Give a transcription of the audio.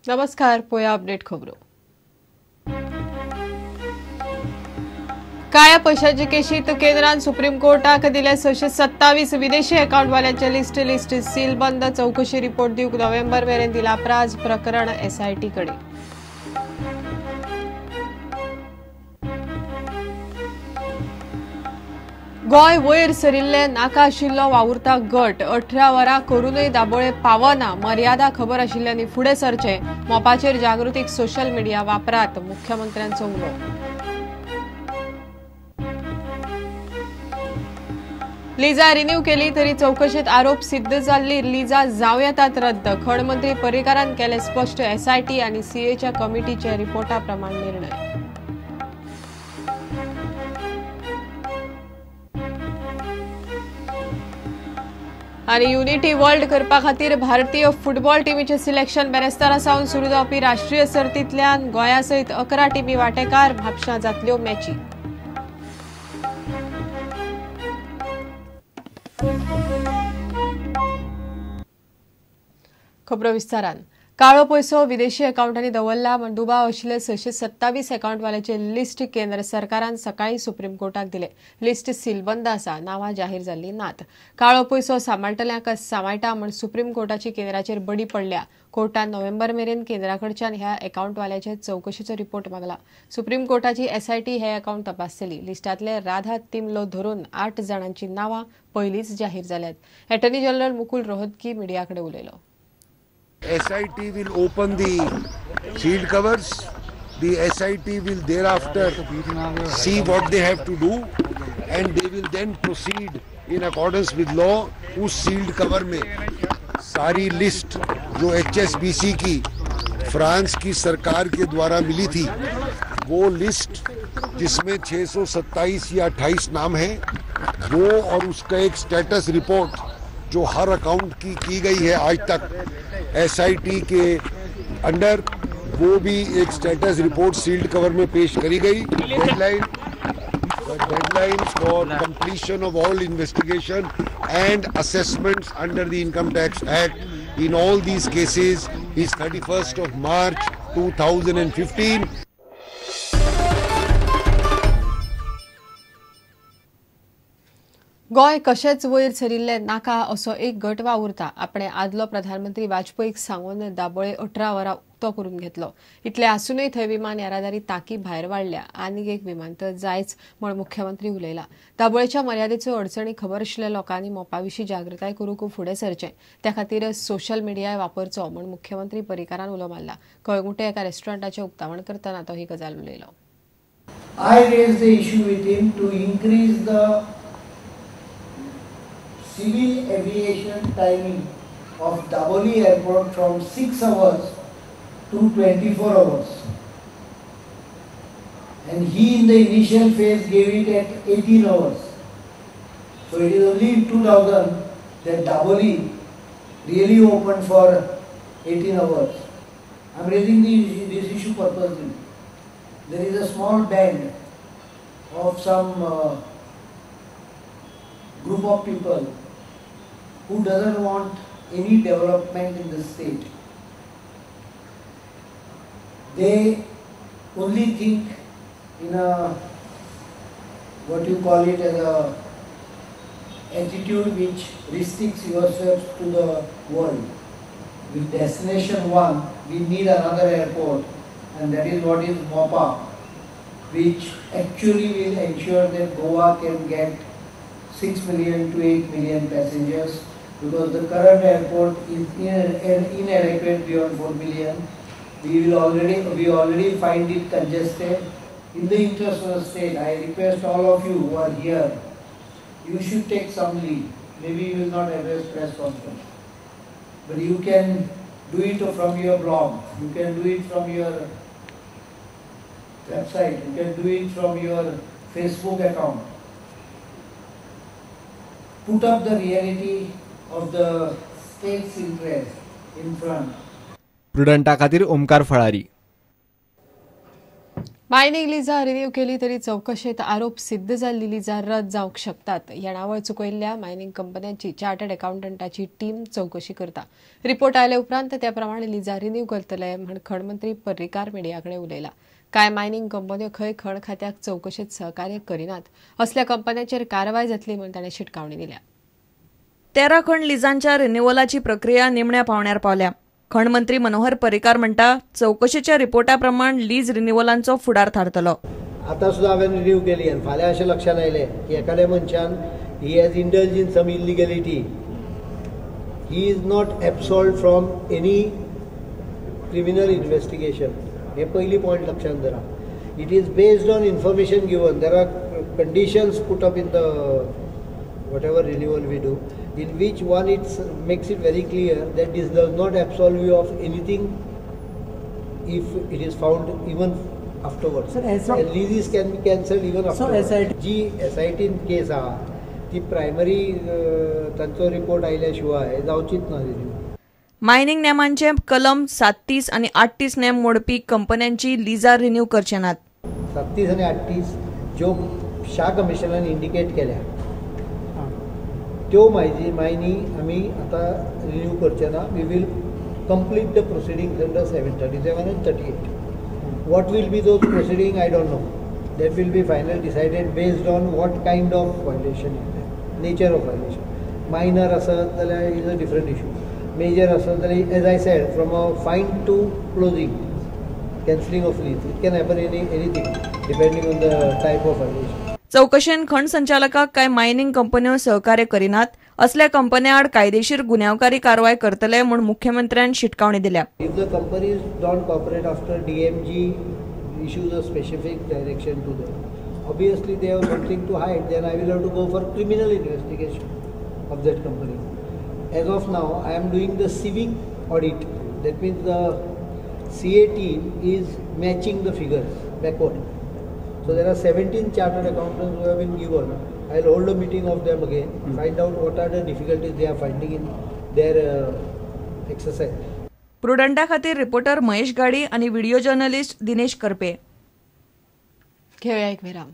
नमस्कार, पोया अपडेट खबरो. काळ्या पैशाची केशीत केंद्रान सुप्रीम कोर्टाक दिले 627 विदेशी अकाउंटवाल्यांचे लिस्ट लिस्ट सीलबंद. चौकशी रिपोर्ट दिवंक नोव्हेंबर मेरेन दिला प्राज. प्रकरण एसआयटी कडे. गोंय वयर सरिल्ले नाका आशिल्लो वावुरता गट 18 वरां करूनय दाबोळे पावना. मर्यादा खबर आशिल्ल्यांनी फुडें सरचें. मोपाचेर जागृतीक सोशल मिडिया वापरात, मुख्यमंत्र्यांचो उलो. लिजा रिन्यू केली तरी चौकशेत आरोप सिद्ध जाल्ली लिजा जावं येतात रद्द. खण मंत्री पर्रीकारान केले स्पश्ट. एसआयटी आनी सीएच्या कमिटीच्या रिपोर्टा प्रमाण निर्णय. आनी युनिटी वर्ल्ड करपा खातीर भारतीय फुटबॉल टिमीचें सिलेक्शन बेरेस्तारा सावन सुरू जावपी राष्ट्रीय सर्तींतल्यान गोंया सयत 11 टिमी वांटेकार. म्हापशां जातल्यो मॅची. खबरो विस्तारान. काळो पैसो विदेशी अकाउंटांनी दवरला म्हण दुबाव आशिल्ले 627 अकाउंटवाल्याचे लिस्ट केंद्र सरकारान सकाळी सुप्रीम कोर्टाक दिले. लिस्ट सीलबंद आसा, नांवां जाहीर जाल्ली नात. काळो पैसो सांबाळटल्यांक सांबाळटा म्हण सुप्रीम कोर्टाची केंद्राचेर बडी पडल्या. कोर्टान नोव्हेंबर मेरेन केंद्रा कडच्यान ह्या अकाउंटवाल्याचे चौकशीचो रिपोर्ट मागला. सुप्रीम कोर्टाची एसआयटी हे अकाउंट तपासतली. लिस्टांतले राधा तिमलो धरून 8 जाणांची नांवां पयलींच जाहीर जाल्यात. Attorney general Mukul Rohatgi media कडेन उलयलो. SIT will open the sealed covers. The SIT will thereafter see what they have to do and they will then proceed in accordance with law. उस sealed cover में सारी लिस्ट जो HSBC की France की सरकार K द्वारा मिली थी, वो list जिसमें 627 या 28 नाम हैं वो, और उसका एक स्टेटस रिपोर्ट जो हर अकाउंट की गई है आज तक एसआईटी के अंडर, वो भी एक स्टेटस रिपोर्ट सील्ड कवर में पेश करी गई. Deadline for completion of all investigation and assessments under the Income Tax Act in all these cases is 31st of March 2015. Goa कशेंच वयर सरिल्लें नाका असो एक गट वावुरता. आपणे आदलो प्रधानमंत्री वाजपेयीक सांगून दाबोळे 18 वरां उक्तो करून घेतलो. इतलें आसूनय थंय विमान येरादारी ताकी भायर वाडल्या. आनीक एक विमानतळ जायच म्हण मुख्यमंत्री उलयला. दाबोळेच्या मर्यादेच्यो अडचणी खबर आशिल्ल्या लोकांनी मोपा विशीं जागृताय करूंक फुडें सरचें, त्या खातीर सोशल मिडिया वापरचो म्हण मुख्यमंत्री पर्रीकारान उलो मारला. कळंगुटे एका रेस्टॉरंटाचें उक्तावण करतना तो ही गजाल उलयलो. I raised the issue with him to increase the civil aviation timing of Dabolim airport from 6 hours to 24 hours. And he in the initial phase gave it at 18 hours. So it is only in 2000 that Dabolim really opened for 18 hours. I am raising this issue purposely. There is a small band of some group of people who doesn't want any development in the state. They only think in a, what you call it as a attitude which restricts yourself to the world. With destination one, we need another airport, and that is what is Mopa, which actually will ensure that Goa can get 6 million to 8 million passengers, because the current airport is inadequate beyond 4 million. We already find it congested. In the interest of the state, I request all of you who are here, you should take some lead. Maybe you will not address press conference, but you can do it from your blog, you can do it from your website, you can do it from your Facebook account. Put up the reality of the state's interest in front. प्रुडंटा खातीर ओमकार फळारी. Mining Lija renew केली तरी चवकशेत आरोप सिद्ध जाल्ली लिजा रद्द जावंक शकतात. येणावळ चुकयल्ल्या मायनिंग कंपन्यांची चार्टर्ड अकाउंटंटाची टीम चवकशी करता. रिपोर्ट आयले उपरांत त्या प्रमाणे लिजा रिन्यू करतले म्हण खण मंत्री पर्रीकार मिडियाकडे उलयला. कांय मायनिंग कंपन्यो खंय खण खात्याक चवकशेत सहकार्य करिनात असल्या कंपन्यांचेर कारवाय जातली म्हण ताणें शिटकावणी दिल्या. 13 खण लिजांच्या रिन्युअलाची प्रक्रिया निमण्या पावण्यार पावल्या. खण मंत्री मनोहर पर्रीकार म्हणटा चवकशेच्या रिपोर्टा प्रमाण लीज रिन्युअलांचो फुडार थारतलो. आतां सुद्दां हांवें रिन्यू केली आनी फाल्यां अशें लक्षांत आयलें की एखाद्या मनशान he has indulge in some illegality, he is not absolved from any criminal investigation. हे पयली पॉयंट लक्षांत धरा. It is based on information given. There are conditions put up in the whatever renewal we do, in which one it makes it very clear that this does not absolve you of anything if it is found even afterwards. Sir, and leases can be cancelled even afterwards. So G SIT case आहा ती primary तांचो report आयल्या शिवाय जावचीच ना renew. Mining नेमांचे कलम 37 आणि 38 नेम मोडपी कंपन्यांची लिजा रिन्यू करचे नात. 37 आणि 38 ज्यो शाह कमिशनान इंडिकेट केल्या त्यो मायनी आमी आतां रिन्यू करचे ना. We will complete the proceedings under 737 and 38. What will be those proceeding I don't know. That will be final decided based on what kind of violation is that, nature of violation. Minor आसत जाल्यार is a different issue, major आसत जाल्यार as I said from a fine to closing, cancelling of lease, it can happen anything depending on the type of violation. चवकशेन खण संचालकाक कांय mining कंपन्यो सहकार्य करिनात असल्या कंपन्याआड कायदेशीर गुन्यांवकारी कारवाय करतले म्हूण मुख्यमंत्र्यान शिटकावणी दिल्या. If the companies don't cooperate after DMG issues a specific direction to them, obviously they have something to hide, then I will have to go for criminal investigation of that company. As of now I am doing the civic audit. That means the CA team is matching the figures backward. So there are 17 chartered accountants who have been given. I will hold a meeting of them again, find out what are the difficulties they are finding in their exercise. प्रुडंटा खातीर reporter Mahesh गाडी आणि video journalist Dinesh Karpe. घेऊया एक विराम.